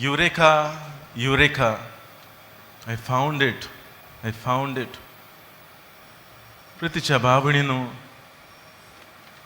Eureka, eureka, I found it, I found it. प्रितीच्या भाव भयणीनो,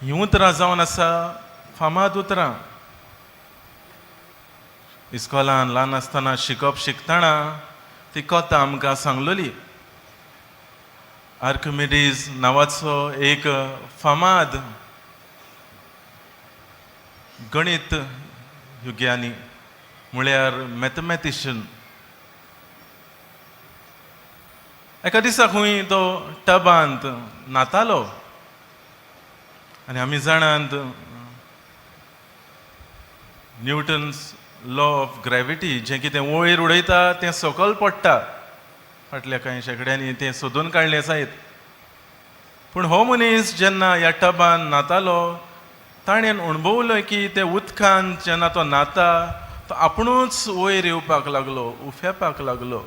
हीं उतरां जावन आसा फामाद उतरां. इस्कोलान ल्हान आसतना शिकप शिकतना ती कथा आमकां सांगलोली. आर्किमिडीज नांवाचो एक फामाद गणीत विज्ञानी म्हळ्यार मॅथमॅटिशन, एका दिसा खंय तो टबांत न्हातालो आनी आमी जाणात न्यूटन्स लॉ ऑफ ग्रॅविटी, जें कितें वयर उडयता तें सकयल पडटा. फाटल्या कांय शेंकड्यांनी तें सोदून काडलें जायत. पूण हो मनीस जेन्ना ह्या टबान न्हातालो ताणें अणभवलें की ते उदकान जेन्ना तो न्हाता तो आपुणूच वयर येवपाक लागलो, उफेपाक लागलो.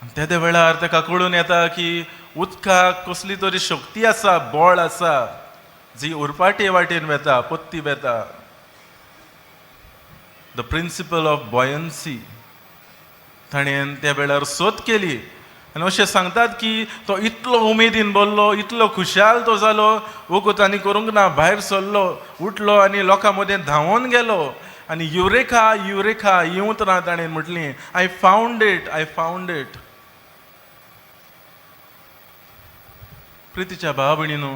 आनी तेदे वेळार ताका कळून येता की उदकाक कसली तरी शक्ती आसा, बळ आसा, जी उरफाटे वाटेन वेता, पत्ती वेता. The principle of buoyancy ताणें त्या वेळार सोद केली. आनी अशें सांगतात की तो इतलो उमेदीन बोल्लो, इतलो खुशाल तो जालो, वगत आनी करूंक ना, भायर सरलो, उठलो आनी लोकां मदें धांवोन गेलो आनी युरेखा युरेखा हीं उतरां ताणें म्हटलीं, I found it, I found it. प्रितीच्या भाव भयणीनो,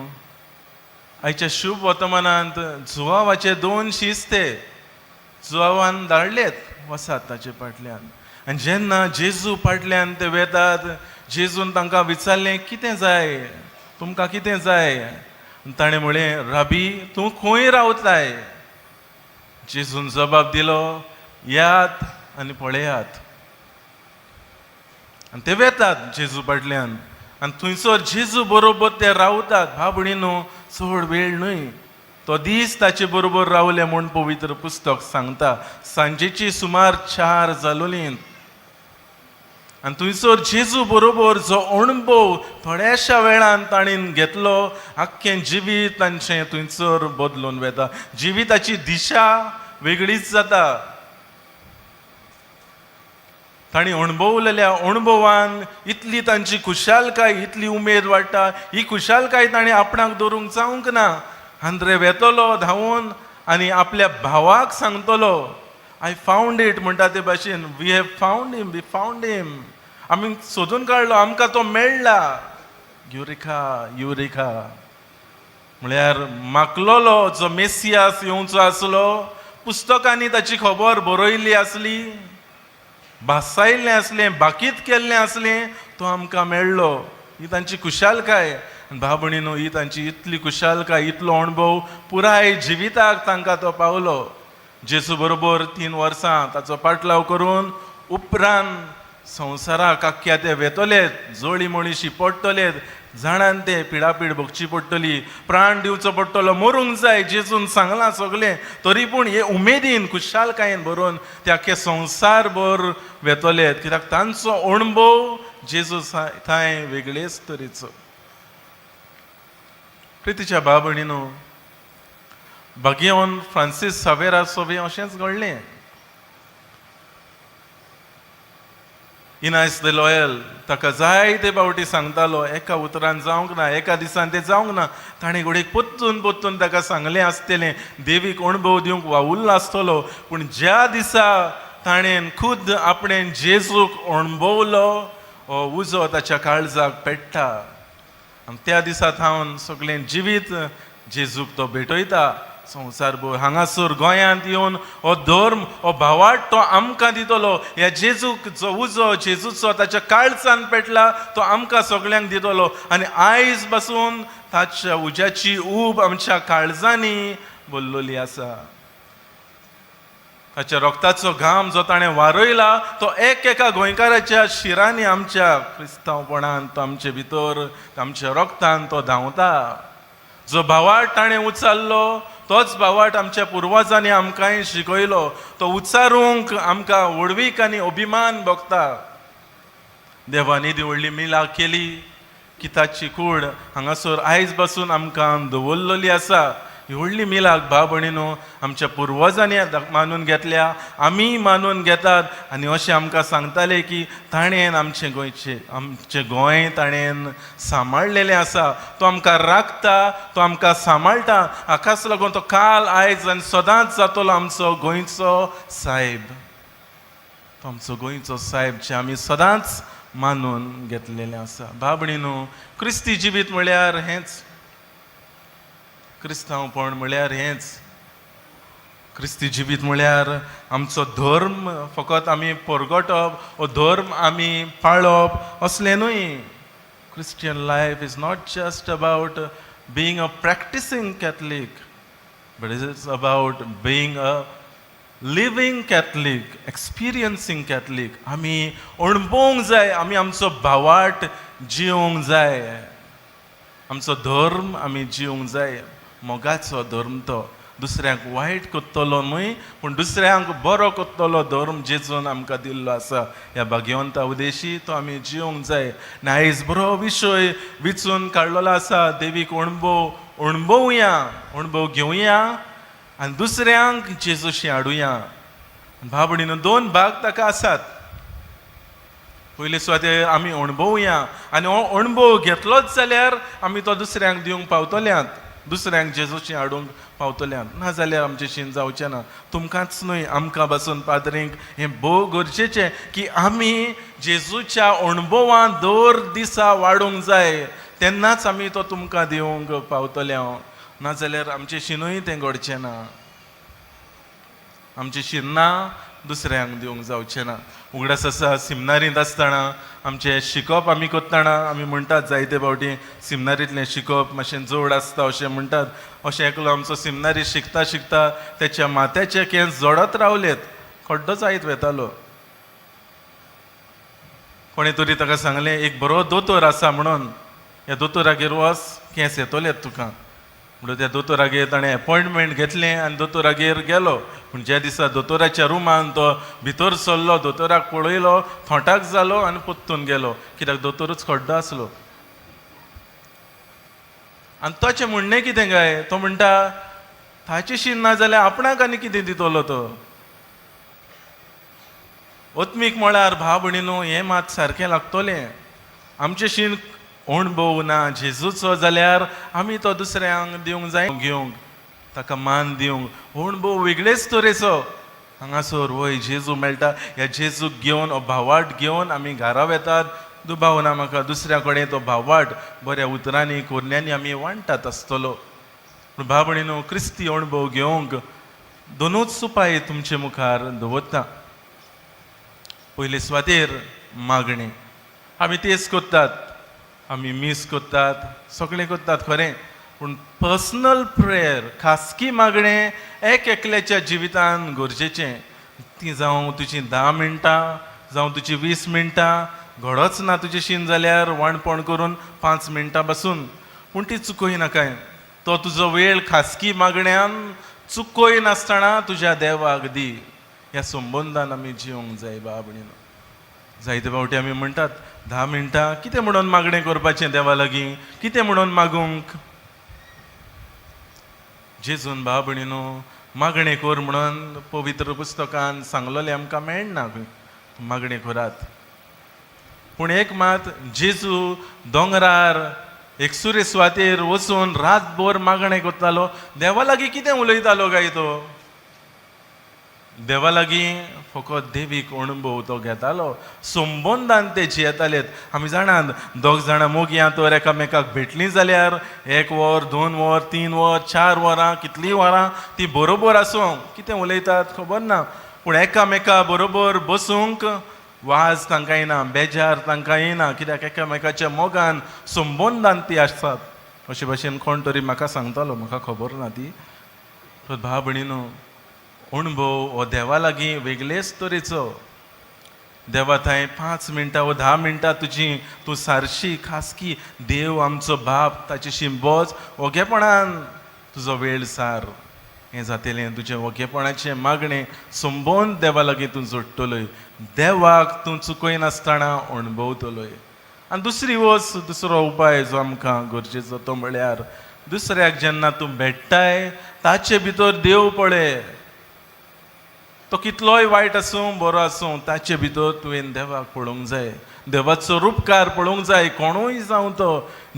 आयच्या शुभ वर्तमानांत जुवावाचे दोन शीस ते जुवावान धाडलेत, वसात ताचे फाटल्यान. आनी जेन्ना जेजू फाटल्यान ते वेतात, जेजून तांकां विचारलें, कितें जाय तुमकां, कितें जाय? आनी ताणें म्हळें, राबी, तूं खंय रावताय? जेजून जबाब दिलो, यात आनी पळयात. आनी ते वेतात जेजू फाटल्यान आनी थंयसर जेजू बरोबर ते रावतात. भाव भयणीनो, चड वेळ न्हय, तो दीस ताचे बरोबर रावले म्हूण पवित्र पुस्तक सांगता. सांजेची सुमार 4 जालोलीं आनी थंयसर जेजू बरोबर जो अणभव थोड्याशा वेळान ताणें घेतलो, आख्खें जिवीत तांचें थंयसर बदलून वेता. जिविताची दिशा वेगळीच जाता. तांणी अणभवलेल्या अणभवान इतली तांची खुशालकाय, इतली उमेद वाडटा. ही खुशालकाय तांणी आपणाक दवरूंक जावंक ना. आंद्रे वेतलो धांवून आनी आपल्या भावाक सांगतलो, I found it म्हणटा ते भाशेन, we have found him, we found him, आमी सोदून काडलो, आमकां तो मेळ्ळा. युरेखा युरेखा म्हळ्यार माकलोलो जो मेसियास येवचो आसलो, पुस्तकांनी ताची खबर बरयल्ली आसली, भासायल्लें आसलें, बाकीत केल्लें आसलें, तो आमकां मेळ्ळो. ही तांची खुशालकाय. भाव भयणीनो, ही तांची इतली खुशालकाय, इतलो अणभव पुराय जिविताक तांकां तो पावलो. जेजू बरोबर 3 वर्सां ताचो पाटलाव करून उपरांत संवसाराक आख्ख्या ते वेतले, जोळी मळीशी पडटले, जाणान ते पिडापीड भोगची पडटली, प्राण दिवचो पडटलो, मरूंक जाय, जेजून सांगलां सगळें, तरी पूण हे उमेदीन खुशालकायेन भरून ते आख्खे संवसार भर वेतले, कित्याक तांचो अणभव जेजू थंय वेगळेच तरेचो. प्रितीच्या भाव भयणीनो, भाग्यवन फ्रांसीस सावेरा सोबें अशेंच घडलें. इनास the loyal ताका जायते फावटी सांगतालो, एका उतरान जावंक ना, एका दिसान तें जावंक ना. ताणें घडयेक पोत्तून पोत्तून ताका सांगलें आसतलें, देवीक अणभव दिवंक वावुरलो आसतलो, पूण ज्या दिसा ताणें खुद्द आपणें जेजूक अणभवलो, हो उजो ताच्या काळजाक पेट्टा. आनी त्या दिसा थावन सगळें जिवीत जेजूक तो भेटयता. संवसार भर हांगासर गोंयांत येवन हो धर्म, हो भावाट तो आमकां दितलो. ह्या जेजूक जो उजो जेजूचो ताच्या काळजान पेटला तो आमकां सगळ्यांक दितलो. आनी आयज पासून ताच्या उज्याची ऊब आमच्या काळजांनी भरलेली आसा. ताच्या रक्ताचो घाम जो ताणें वारयला तो एक एका गोंयकाराच्या शिरांनी, आमच्या क्रिस्तांवपणान तो आमचे भितर, आमच्या रक्तान तो धांवता. जो भावाट ताणें उचारलो तोच भावाट आमच्या पुर्वजांनी आमकांय शिकयलो. तो उचारूंक आमकां व्हडवीक आनी अभिमान भोगता. देवान येदी व्हडली मिला केली की ताची कूड हांगासर आयज पासून आमकां दवरलेली आसा. ही व्हडली मिलाग भाव भयणीनो आमच्या पुर्वजांनी मानून घेतल्या, आमी मानून घेतात. आनी अशें आमकां सांगताले की ताणें आमचें गोंयचें, आमचें गोंय ताणें सांबाळलेलें आसा. तो आमकां राखता, तो आमकां सांबाळटा. हाकाच लागून तो काल, आयज आनी सदांच जातलो आमचो गोंयचो सायब. तो आमचो गोंयचो सायब जे आमी सदांच मानून घेतलेलें आसा. भाव भयणीनो, क्रिस्ती जिवीत म्हळ्यार हेंच, क्रिस्तांवपण म्हळ्यार हेंच. क्रिस्ती जिवीत म्हळ्यार आमचो धर्म फकत आमी परगटप वो धर्म आमी पाळप असलें न्हय. Christian life is not just about being a practicing Catholic, but it is about being a living Catholic, experiencing Catholic. आमी अणभवंक जाय, आमी आमचो भावार्थ जिवंक जाय, आमचो धर्म आमी जिवंक जाय. मोगाचो धर्म तो, दुसऱ्यांक वायट करतलो न्हय, पूण दुसऱ्यांक बरो करतलो धर्म जेजून आमकां दिल्लो आसा. ह्या भाग्यवंता उदेशी तो आमी जिवंक जाय. आनी आयज बरो विशय विचून काडलेलो आसा, देवीक अणभव अणभवया, अणभव घेवया आनी दुसऱ्यांक जेजूशी हाडुया. भाव भयणीनो, दोन भाग ताका आसात. पयले सुवातेर आमी अणभवया आनी हो अणभव घेतलोच जाल्यार आमी तो दुसऱ्यांक दिवंक पावतल्यात, दुसऱ्यांक जेजूशी हाडूंक पावतल्यात. नाजाल्यार आमचेशीन जावचें ना. तुमकांच न्हय, आमकां बसून पाद्रींक हें भोव गरजेचें की आमी जेजूच्या अणभवान दर दिसा वाडूंक जाय, तेन्नाच आमी तो तुमकां दिवंक पावतले हांव. नाजाल्यार आमचेशीनूय तें घडचें ना, आमचेशीन ना दुसऱ्यांक दिवंक जावचें ना. उगडास आसा, सिमनारींत आसतना आमचें शिकप आमी करतना आमी म्हणटात जायते फावटी सिमनारींतलें शिकप मातशें जड आसता अशें म्हणटात. अशें एकलो आमचो सिमनारी शिकता शिकता तेच्या माथ्याचे केंस जोडत रावलेत, खड्डो जायत वेतालो. कोणें तरी ताका सांगलें, एक बरो दोतोर आसा म्हणून, ह्या दोतोरागेर वच, केंस येतलेत तुका म्हणून. त्या दोतोरागेर ताणें एपॉयंटमेंट घेतलें आनी दोतोरागेर गेलो. पूण ज्या दिसा दोतोराच्या रुमान तो भितर सरलो, दोतोराक पळयलो, थोंटाक जालो आनी परतून गेलो, कित्याक दोतोरूच खड्डो आसलो. आनी ताचें म्हणणें कितें काय, तो म्हणटा ताचेशी ना जाल्यार आपणाक आनी कितें दितलो तो. आत्मीक मळार भाव भयणीनो हें मात सारकें लागतलें. आमचेशीन अणभव ना जेजूचो जाल्यार आमी तो दुसऱ्यांक दिवंक जाय, घेवंक ताका मान दिवंक. अणभव वेगळेच तरेचो हांगासर वय जेजू मेळटा. ह्या जेजूक घेवन, हो भावार्थ घेवन आमी घरा वेतात. दुबाव ना म्हाका, दुसऱ्या कडेन तो भावार्थ बऱ्या उतरांनी कोरण्यांनी आमी वांट्टात आसतलो. पूण भाव भयणीनो, क्रिस्ती अणभव घेवंक दोनूच उपाय तुमचे मुखार दवरता. पयले सुवातेर मागणें. आमी तेच करतात, आमी मीस करतात, सगळें करतात खरें, पूण पर्सनल प्रेयर, खासगी मागणें एक एकल्याच्या जिवितान गरजेचें. ती जावं तुजी 10 मिनटां, जावं तुजी 20 मिनटां, घडच ना तुजेशीन जाल्यार वाणपण करून 5 मिनटां बसून, पूण ती चुकय नाकाय. तो तुजो वेळ खासगी मागण्यान चुकय नासतना तुज्या देवाक दी. ह्या संबंदान आमी जिवंक जाय. भाव भयणीनो, जायते फावटी आमी म्हणटात 10 मिनटां कितें म्हणून मागणें करपाचें देवा लागीं, कितें म्हणून मागूंक. जेजून भाव भयणीनो मागणें कर म्हणून पवित्र पुस्तकान सांगलोलें आमकां मेळना. मागणें करात, पूण एक मात, जेजू दोंगरार एकसुरे सुवातेर वचून रातभर मागणें करतालो. देवा लागीं कितें उलयतालो काय तो? देवा लागीं फकत देवीक अणभव तो घेतालो, संबंदान ते जियेतालेत. आमी जाणात, दोग जाणां मोगयां तर एकामेकाक भेटलीं जाल्यार 1 वर, 2 वर, 3 वर, 4 वरां, कितलीं वरां ती बरोबर आसूं, कितें उलयतात खबर ना, पूण एकामेका बरोबर बसूंक वाज तांकां येना, बेजार तांकां येना, कित्याक एकामेकाच्या मोगान संबंदान ती आसतात. अशे भाशेन कोण तरी म्हाका सांगतालो, म्हाका खबर ना ती. तर भाव भयणीनो, अणभव हो देवा लागीं वेगळेच तरेचो. देवा थंय 5 मिनटां वो 10 मिनटां तुजी तूं सारशी खासकी, देव आमचो बाप, ताचेशी बस ओगेपणान तुजो वेळ सार. हें जातलें तुजें ओगेपणाचें मागणें संबंद देवा लागीं तूं जोडटलोय, देवाक तूं चुकयनासतना अणभवतलोय. आनी दुसरी वस्त, दुसरो उपाय जो आमकां गरजेचो तो म्हळ्यार दुसऱ्याक जेन्ना तूं भेट्टाय ताचे भितर देव पळय. तो कितलोय वायट आसूं बरो आसूं, ताचे भितर तुवें देवाक पळोवंक जाय, देवाचो रुपकार पळोवंक जाय. कोणूय जावं तो,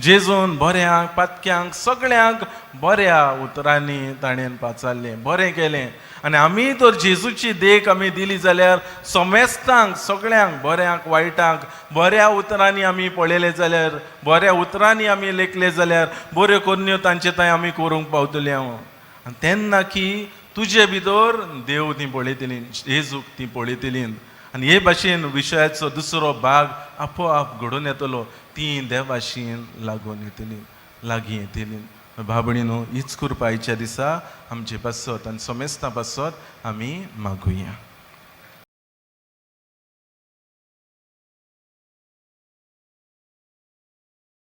जेजून बऱ्यांक पातक्यांक सगळ्यांक बऱ्या उतरांनी ताणें पाचारलें, बरें केलें. आनी आमी तर जेजूची देख आमी दिली जाल्यार समेस्तांक सगळ्यांक बऱ्यांक वायटांक बऱ्या उतरांनी आमी पळयलें जाल्यार, बऱ्या उतरांनी आमी लेखले जाल्यार, बऱ्यो करण्यो तांचे थंय आमी करूंक पावतले हांव. आनी तेन्ना की तुजे भितर देव ती पळयतली, जेजूक ती पळयतली. आनी हे भाशेन विशयाचो दुसरो भाग आपोआप घडून येतलो. ती देवाशीन लागून येतली, लागीं येतली. भाबणी न्हू, हीच कृपा आयच्या दिसा आमचे पासत आनी समेस्तां पासत आमी मागुया.